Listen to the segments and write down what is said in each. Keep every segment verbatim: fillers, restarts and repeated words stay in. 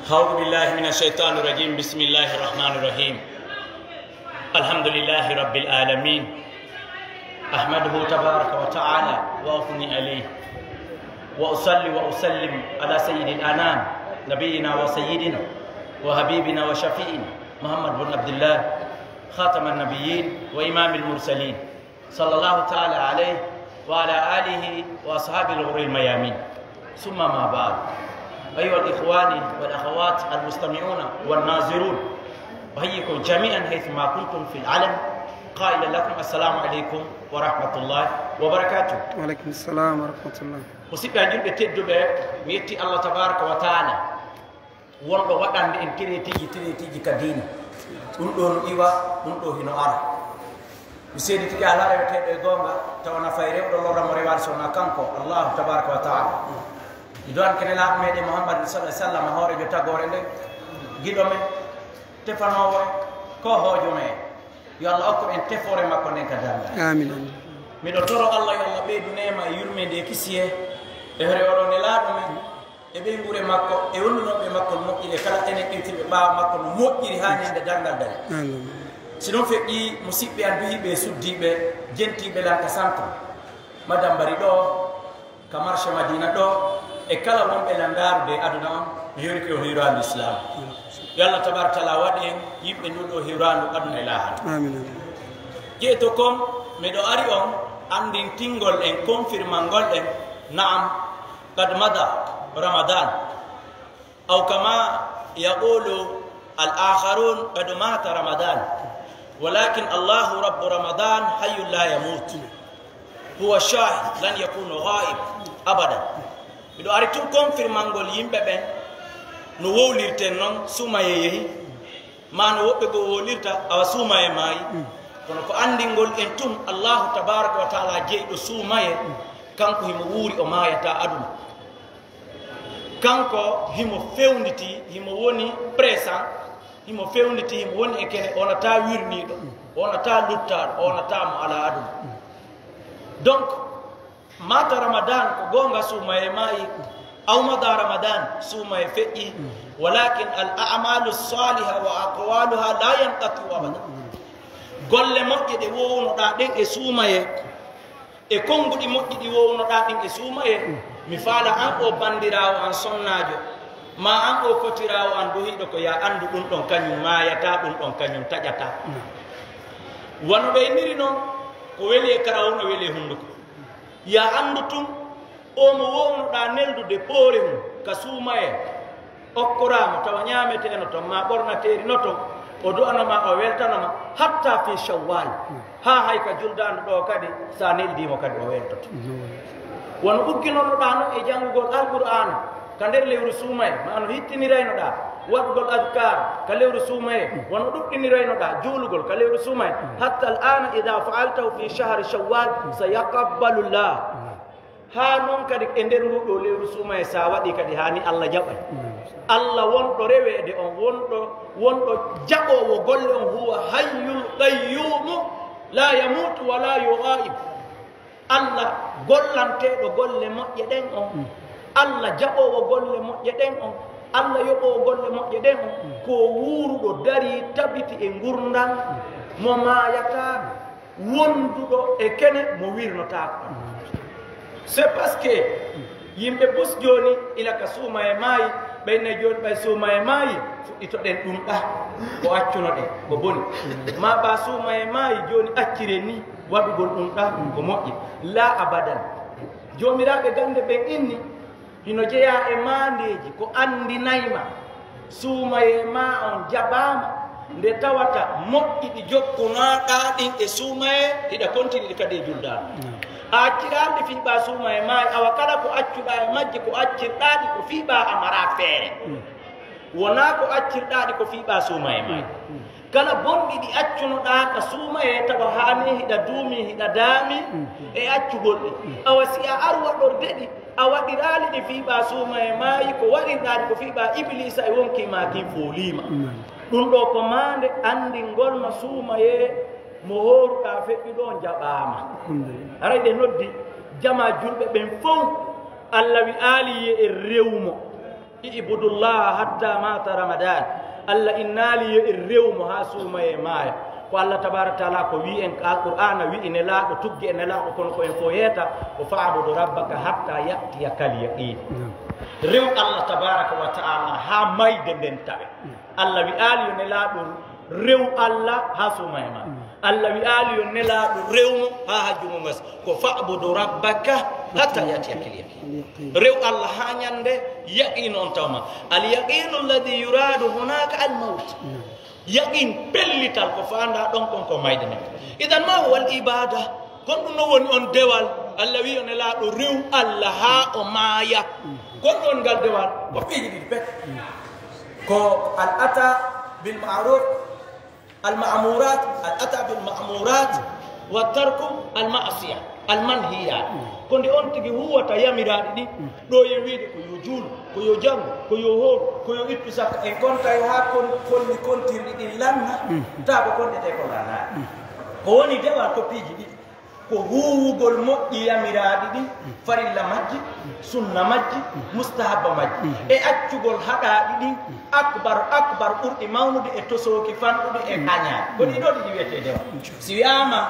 أعوذ بالله من الشيطان الرجيم. بسم الله الرحمن الرحيم. الحمد لله رب العالمين. أحمده تبارك وتعالى وأثني عليه. وأصلي وأسلم على سيد الأنام، نبينا وسيدنا وحبيبنا وشفيعنا محمد بن عبد الله، خاتم النبيين وإمام المرسلين، صلى الله تعالى عليه وعلى آله وأصحابه الغر الميامين. ثم ما بعد. أيها الإخوان والأخوات المستمعون والناظرون، أحييكم جميعا حيث ما كنتم في العالم، قائلا لكم: السلام عليكم ورحمة الله وبركاته. Wa aleykum salam wa rahmatullah. Musidɓe am julɓe tedduɓe, mi yetti Allah tabaraka wa taala, wonɗo waɗande en tereetiiji, tereetiiji ka diina. Ɗum ɗo no iwa, ɗum ɗo hino ara. Mi seeditike alaa reweteeɗo e goonga, tawa na fay rewɗo lorra mo rewaade so wonaa kanko, Allahu tabaraka wa taala. Mi do'anke Nelaaɗo meɗen Muhammadin sallallahu alaihi wasallam, hooreejo tagoore nden, giɗo men, tefanoowo en, ko hoojo men. Yo Allah okku en tefoore makko nden ka darngal. Amin, amin. Miɗo toro Allah yo Allah ɓeydu neema e yurmeende e kisiyee e hoore oɗo Nelaaɗo men, e ɓeynguure makko, e wondunooɓe makko no moƴƴiri, e kala enen ɓeytiiɓe ɓaawo makko no moƴƴiri haa ñande darngal dari. Amin. Si ɗum feƴƴii, musiɓɓe an duhiiɓe e suddiiɓe, jentiiɓe lan ka centre, Madame Bari ɗo, ka marché Madina ɗo, e kala wonɓe lan ndaarude e aduna on, mi hiirike on hiiraandu Islam. Yo Allah tabaraka taala waɗ en yimɓe ndun ɗo hiiraandu aduna e laahara. Amin, amin. Ƴeeto kon, miɗo ari on anndintingol en, konfirmangol en, naam, qad mada Ramadan. أو كما يقول الآخرون: قد مات رمضان، ولكن الله رب رمضان حي لا يموت، هو شاهد لن يكون غائب أبدا. Miɗo ari tun konfirmangol yimɓe ɓen no wowlirten non, suumayee yehi, maa no woɓɓe goo wowlirta, awa suumayee maayi. Kono ko anndingol en tun, Allahu tabaraka wa taala jeyɗo suumayee, kanko himo wuuri, o maayataa aduna. Kanko himo fewnditi, himo woni présent, himo fewnditi, himo woni e kene, o wonata wirniiɗo, o wonata luttaaɗo, o wonata mo alaa aduna. Donc, mata Ramadan, ko goonga, suumayee maayi, aw mada Ramadan, suumayee feƴƴi, walakin al a'malu saliha wa aqwaluha la yanqatiu abada. Golle moƴƴe ɗe wownoɗaa ɗen e suumayee, e konnguɗi moƴƴi ɗi wownoɗaa ɗin e suumayee, mi faala an o banndiraawo an sonnaajo, maa an o fotiraawo an duhiiɗo ko, yaa anndu ɗun ɗon kañun maayataa, ɗun ɗon kañun taƴataa. Wano ɓe inniri non, ko weli e karaw no weli e hunnduko. Yaa anndu tun, o mo wownoɗaa neldude poore mum ka suumayee, okkoraama tawa ñaameteeno ton, maa ɓornateeri no ton, o du'ano ma, o weltano ma, hatta fi Shawwal, haa hay ka juldaandu ɗoo kadi, sa neldiimo kadi, o weltoto. Wano ugginoroɗaa non e janngugol Alqur'aana ka nder lewru suumayee, maa no hittiniraynoɗaa waɗugol adkaar ka lewru suumayee, wano ɗuɗɗiniraynoɗaa juulugol ka lewru suumayee, hatta al-aana, idaa fa'altahu fi shahri Shawwal, sayaqabbalu llah. Haa non kadi e nder nduu ɗoo lewru suumayee, sa waɗii kadi, haa ni Allah jaɓay. Allah wonɗo reweede on, wonɗo, wonɗo jaɓoowo golle on, huwa hayyul qayyumu, la yamuutu wa la yughayib. Allah gollanteeɗo golle moƴƴe ɗen on, Allah jaɓoowo golle moƴƴe ɗen on, Allah yoɓoowo golle moƴƴe ɗen on, ko wuuruɗo, darii, tabiti e ngurndan mo maayataa, wonduɗo e kene mo wirnotaako. C'est parce que yimɓe bus jooni, ila ka suumayee maayi, ɓe inna jooni ɓay suumayee maayi, fuɗɗitoɗen ɗun ɗa, ko accunoɗen, ko boni. Maa ɓaa suumayee maayi, jooni acciren ni waɗugol ɗun ɗa, ko moƴƴi. Laa abadan. Joomiraaɓe gannde ɓen inni, hino jeyaa e maandeeji ko anndinay ma suumayee maa on jaɓaama, nde tawata moƴƴi ɗi jokkunaaɗaa ɗin e suumayee, hiɗa kontini ɗi kadi e juldaandu. A acciraali ɗi fii ɓaa suumayee maayi, awa kala ko accuɗaa e majji, ko accirɗaa ɗi ko fii ɓaa a maraa feere. Wonaa ko accirɗaa ɗi ko fii ɓaa suumayee maayi. Kala bonɗi ɗi accunoɗaa ka suumayee, tawa haa ni hiɗa duumii, hiɗa daamii e accugol ɗi. Awa si a aru waɗorde ɗi, a waɗiraali ɗi fii ɓaa suumayee maayi, ko waɗirɗaa ɗi ko fii ɓaa Ibiliisa e wonkii maa kin foolii ma. Ɗun ɗoo ko maande anndingol ma suumayee mo hooruɗaa feƴƴuɗo on jaɓaama. Haray ɗe noddi jamaa julɓe ɓen fow, Alla wi'aali yo en rewu mo. Ibudullaha hatta mata Ramadan. Allah innaali yo en rew mo haa suumaye maaya. Ko Allah tabaraka taala ko wi en, Alqur'aana wi e Nelaaɗo, tuggi e Nelaaɗo, kono ko en fof yeeta, ko fa'budu rabbaka hatta ya'tiyakal yaqin. Rew Allah tabaraka wa taala haa mayde nden tawe. Allah wi'aali yo Nelaaɗo rew Allah haa suumaye ma. Allah wi'aali yo Nelaaɗo rew mo haa hajju mo gasi. Ko fa'budu rabbaka hatta ya'tiyakal yaqin. Rew Allah haa ñande yaqin on tawma. Al yaqinu alladhi yuradu hunaka al mawt. Yaqin pellital ko faanda ɗon kon ko mayde men. Idan ma huwa al ibada? Kon ɗum no woni on dewal? Allah wi yo Nelaaɗo rew Allah haa o maaya. Kon ɗon ngal dewal ko piiji ɗiɗi pet. Ko al ata bil ma'ruf, al ma'murat, al ata bil ma'murat, wa tarku al ma'siya, al manhiyat. Ko nde on tigi huwata yamiraaɗi ɗin, ɗo yo wiide ko yo juulu, ko yo janngu, ko yo hooru, ko yo ittu sakka. En kontaay haa kon, konni kontirɗi ɗin lanna, taa ko konɗetee ko lannaani. Ko woni dewal ko piiji ɗiɗi. Ko huuwugol moƴƴi yamiraaɗi ɗin, farilla majji, sunna majji, mustahabba majji, e accugol haɗaaɗi ɗin, akbar, akbar, ɓurɗi mawnude e tosooki fanɗuɗi e kañaaɗi. Ko ɗiɗo ɗiɗi wiyetee dewal. Si wiyaama,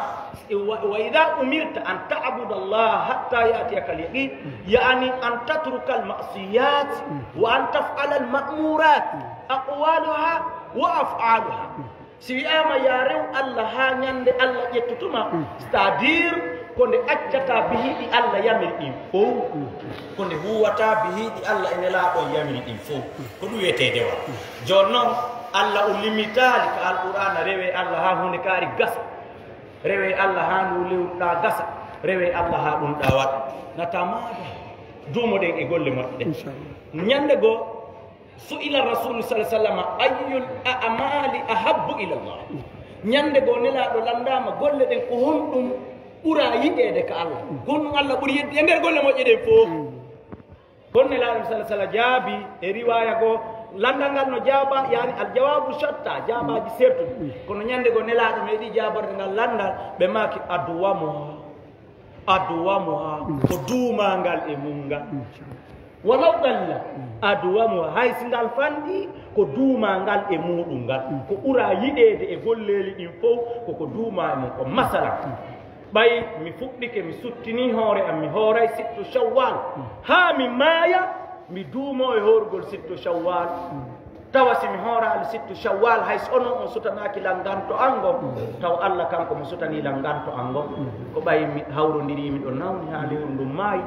wa, wa idha umirta an ta'buda Allah hatta ya'tiyaka al yaqin, yani an tatruka al ma'siyat wa an taf'ala al ma'murat, aqwaluha wa af'aluha. Si wiyaama yaa rew Allah haa ñande Allah ƴettutuma, c'est-à-dire ko nde accataa bihiiɗi Allah yamiri ɗin fow, ko nde huwataa bihiiɗi Allah e Nelaaɗo yamiri ɗin fow. Ko ɗum wiyetee dewal. Jooni noon, Allah o limitaali ka Alqur'aana, rewee Allah haa huunde kaari gasa. Rewee Allah haa ndu lewruɗaa gasa. Rewee Allah haa ɗum ɗaa waɗa. Na tamaada. Duumoɗen e golle moƴƴe ɗen. Inchallah. Ñande goo, su'ila Rasulu sallallahu alaihi wasallam, ayyul a'mali ahabbu ila Allah? Ñande goo Nelaaɗo lanndaama golle ɗen ko honɗum ɓura yiɗeede ka Allah? Ko honɗum Allah ɓuri yidde e nder golle moƴƴe ɗen fof? Kono Nelaaɗo sallallahu alaihi wasallam jaabi e riwaaya goo, lanndal ngal no jaaba, yani al jawabu shatta, jaabaaji sertuɗi. Kono ñande goo Nelaaɗo meeɗi jaaborde ngal lanndal, ɓe maaki adwamuha. Adwamuha, ko duumaangal e mum ngal. Walaw qalla, adwamuha, hay si ngal fanɗi, ko duumaangal e muuɗum ngal. Ko ɓura yiɗeede e golleeli ɗin fof, ko ko duumaa e mum. Ko masalan, ɓay mi fuɗɗike, mi suttinii hoore am, mi hooray sittu Shawwal, haa mi maaya, mi duumoo e hoorugol sittu Shawwal. Tawa si mi hooraali sittu Shawwal, hay so onon on sutanaaki lan nganto an ngon, tawa Allah kanko mo sutanii lan nganto an ngon. Ko ɓay mi hawrondirii, miɗo nawni haa lewru ndun maayi,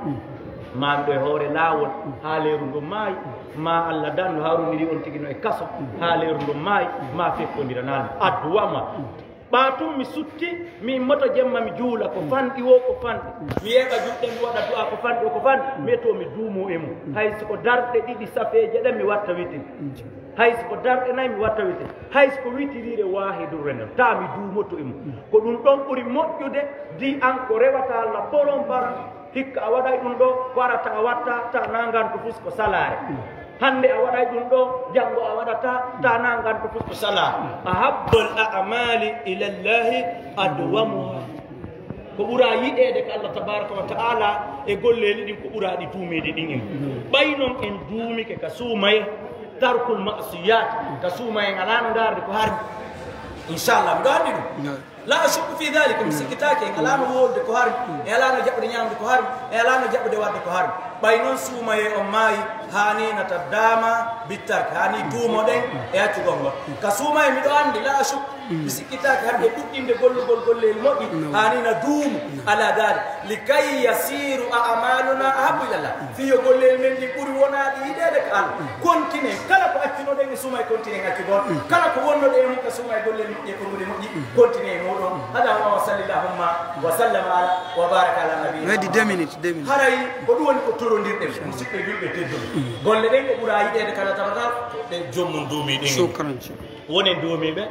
maa miɗo e hoore laawol haa lewru ndun maayi, maa Allah dandu hawrondirii on tigi no e kaso haa lewru ndun maayi, maa fekkondiranaali. Adwama. Ɓaa tun mi sutti, mi immoto jemma mi juula, ko fanɗi woo ko fanɗi. Mi yeeɓa juuɗe, mi waɗa du'a ko fanɗi woo ko fanɗi. Mi etoo mi duumoo e mum. Hay si ko darɗe ɗiɗi safeeje ɗen mi watta witiri. Hay si ko darɗe nay mi watta witiri. Hay si ko witiriire waahidurre nden. Taa mi duumoto e mum. Ko ɗum ɗon ɓuri moƴƴude, di an ko rewata Allah borom bara. Hikka a waɗay ɗum ɗoo, ko arata a watta, ta na ngantu fus ko salaare. Hannde a waɗay ɗum ɗoo, janngo a waɗata, ta na ngantu fus ko salaare. Ahabbul a'mali ila Allahi adwamuha. Ko ɓura yiɗeede ka Allah tabaraka wa ta'ala e golleeli ɗin ko ɓuraaɗi duumeede ɗin en. Ɓay non en duumike ka suumaye, tarkul ma'siyat, ka suumaye ngalaa no ndaarde ko harmi. Inchallah, miɗo anndi ɗum. La ashukku fi dhalika, mi sikkitaake, en alaano wowlude ko harmi, en alaano jaɓɓude ñaamde ko harmi, en alaano jaɓɓude waɗde ko harmi. Ɓay noon suumayee on maayi, haaniina taddaama bittarki, haani duumoɗen e accugol ngol. Ka suumayee miɗo anndi, la ashukku, mi sikkitaake hannde ɗuɗɗinde gollugol golleeli moƴƴi, haaniina duumu, ala dalik, likay yasiru a'maluna ahabbu ilallah. Fii yo golleeli men ɗin ɓuri wonaade yiɗeede ka Allah. Kontinen, kala ko accunoɗen e suumayee, kontinen accugol. Kala ko wonnoɗen e mum ka suumayee, golleeli moƴƴi e konguɗi moƴƴi, kontinen e muɗum. Hada wa sallallahu wa sallama ala wa baraka ala nabiyina Muhammad. Deux minutes, deux minutes. Haray ko ɗum woni ko torondirɗen, musidɓe julɓe tedduɓe. Golle ɗen ko ɓura yiɗeede kala tabatal, ɗe joom mum duumi ɗen. Shukran. Wonen duumiiɓe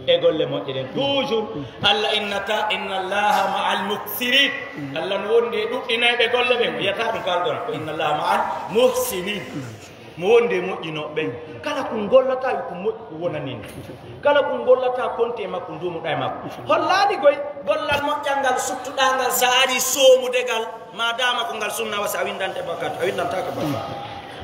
e golle moƴƴe ɗen. Toujours, Allah innata, inna Allaha ma'al muhsinin. Allah no wondi e ɗuɗɗinayɓe golle ɓen. O yiyata ɗum kalɗon. Ko inna Allaha ma'al muhsinin. Mo wondi e moƴƴinooɓe ɓen. Kala ko gollataa yo ko moƴƴi ko wonani en. Kala ko gollataa konti e makko, nduumuɗaa e makko. Hollaani koy gollal moƴƴal ngal suttuɗaa ngal, so a arii soomude ngal, ma dama ko ngal sunna wa, so a winndante bakkat, a winndantaake bakkat.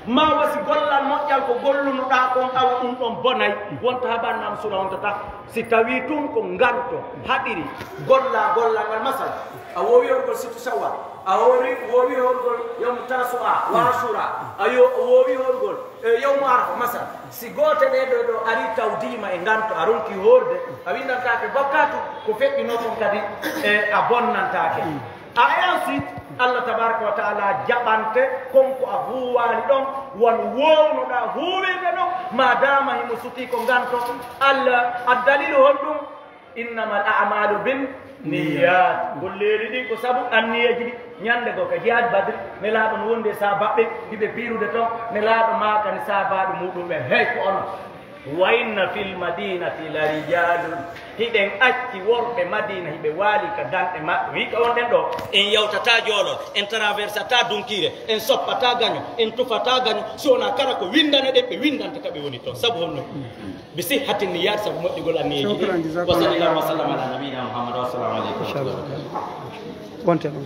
Ma wasi gollal moƴƴal ko gollunoɗaa kon, awa ɗum ɗon bonay, wonta haɓannam suna, wontata. Si tawii tun ko nganto haɗiri golla gollal ngal, masal, a woowi horgol sittu sawwal, a woowi, woowi horgol yawmu tasu'a wa ashura, a yo, a woowi horgol, e, yawmu arafa, masal. Si goote ɗee ɗoo ɗoo ari tawdiima e nganto, a ronki hoorde, a winndantaake bakkatu, ko feƴƴinoo kon kadi, e, a bonnantaake. A, et ensuite, Allah tabaraka wa taala jaɓante kon ko a huuwaali ɗon, wano woownoɗaa huuwirde ɗon, ma dama himo sutii ko nganto. Allah, a dalilu honɗum? Innamal a'malu bin niyat. Golleeli ɗi ko sabu anniyeeji ɗi. Ñande goo ka jihaad Badri, Nelaaɗo no wondi e saabaɓe, hiɓe piirude ton, Nelaaɗo maakani saabaaɓe muɗum ɓen, hey, ko onon. Wa inna fil madinati la rijalun. Hiɗen acci worɓe Madina, hiɓe waali ka ganɗe maɓɓe. Mi wi'i ka wonɗen ɗoo, en yawtataa joolol, en traversataa dunkiire, en soppataa gaño, en tufataa gaño, si wonaa kala ko winndane ɗen, ɓe winndanta ka ɓe woni ton. Sabu honno? Bi sihhati niyyat, sabu moƴƴugol anniyeeji ɗin. Shukran, jazakallahu. Wa sallallahu wa sallam ala nabiyyina Muhammad, wa assalamu aleykum wa rahmatullahi wa barakatuh. Wonte ɗon.